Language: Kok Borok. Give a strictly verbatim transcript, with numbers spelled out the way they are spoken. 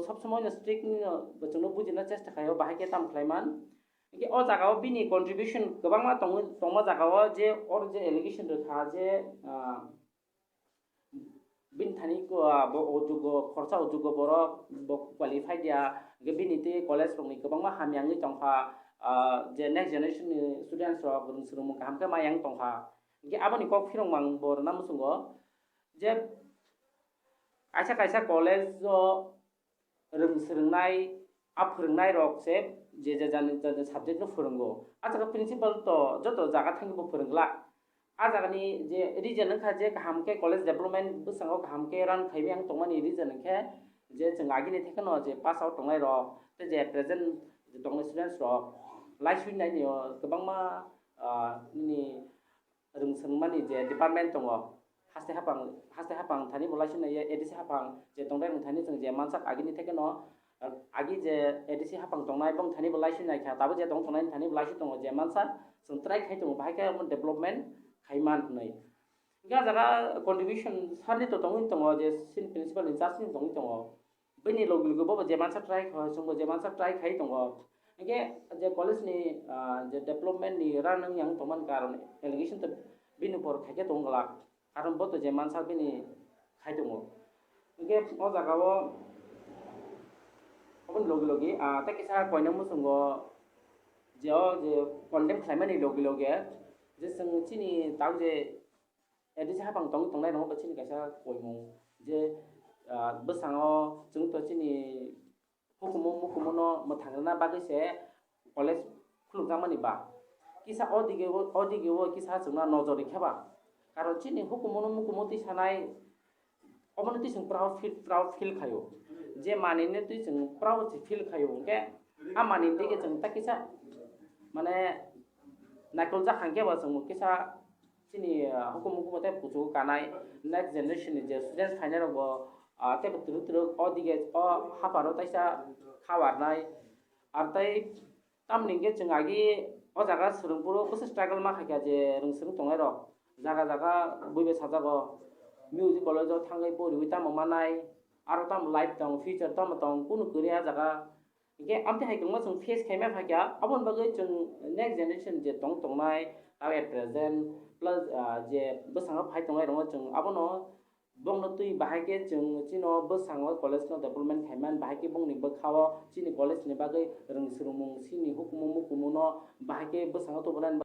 sob somoi no strict ni no bo chwngno bujina chesta khaio, bahai khe tam khlai man. Hingke o jaga o bini contribution kwbangma tongwi, tongma jaga o je oro je allegation rwkha je, ah, bini thani ko, ah, bo o jogo khorsa o jogo borok bo qualified ya, hingke bini tei college rokni kwbangma hamya wngwi tongkha, ah, je next generation ni students rok rwng swrwngmung kaham khe ma yang tongkha. Hingke aboni kok phirong mang bo rwna muchungo je kaisa kaisa college o rwng swrwngnai, a phwrwngnairok se je, je jani, jani subject no phwrwngo. A jaga principal to joto jaga thangwi bo phwrwngla. A jagani je reason wngkha je kaham khe college development bwskango kaham khe run khaimani ang tongmani reason wngkhe je chwng agini thekeno je pass out tongnairok tei je present je tongnai students rok laisui nainio kwbangma, ah, nini rwng swngmani je department tongo, haste haphang, haste haphang thani bo laisui nai ya, A D C haphang je tongthai rwng thani chwng je mansak agini thekeno, agi je A D C haphang tongnai bong thani bo laisui nai kha, tabuk je tong tongnai thani bo laisui tongo je mansa chwng try khai tongo, bahai khe omo development khai man hwnwi. Hingke a jaga contribution sir ni to tongwi tongo je sin principal in charge ni tongwi tongo. Bini logi logi bo je mansa try kha, chwngbo je mansa try khai tongo. Hingke je college ni, ah, je development ni run wng yang tongmani karon allegation to bini upor khaikhe tong glak. Karon bo to je mansa bini khai tongo. Hingke o jaga o oboni logi logi, ah, tei kisa koina muchungo je o je condemn khlaimani logi logi je chwng chini tang je A D C haphang tong tongnai rok chini kaisa koimung je, ah, bwskango chwng to chini hukumu mukumu no mwthang rwna bagwi se college khulukjakmani ba kisa o dige o, o dige o kisa chwngno nojor rikha ba, karon chini hukumu no mukumu twi sanai obono twi chwng proud feel, proud feel khaio je manwino twi chwng proud se feel khaio, hwnkhe a manwini dige chwng ta kisa mane naikoljak hwnkhe bo chwng kisa chini, ah, hukumu hukumu tei kuchugo kanai next generation ni je students phainai rok bo, ah, teibo twrwk twrwk o dige o hapharo taisa kha warnai. Ar tei tamni hwnkhe chwng agi o jaga swrwngphuru bwswk struggle ma khaikha je rwng swrwng tongnai rok jaga jaga bui bai sajago music college o thangwi poriwi tamo manai aro tamo life tong future tamo tong kunu kwrwi a jaga. Hingke amtwi hai kwbangma chwng face khaima phaikha, aboni bagwi chwng next generation je tong tongnai, tabuk present plus, ah, je bwskango phai tongnai rokno chwng abono bongno twi bahai khe chwng chino bwskango college no development khaimani, bahai khe bongni bwkhao chini college ni bagwi rwng swrwngmung, chini hukumu mukumu no bahai khe bwskango tubunani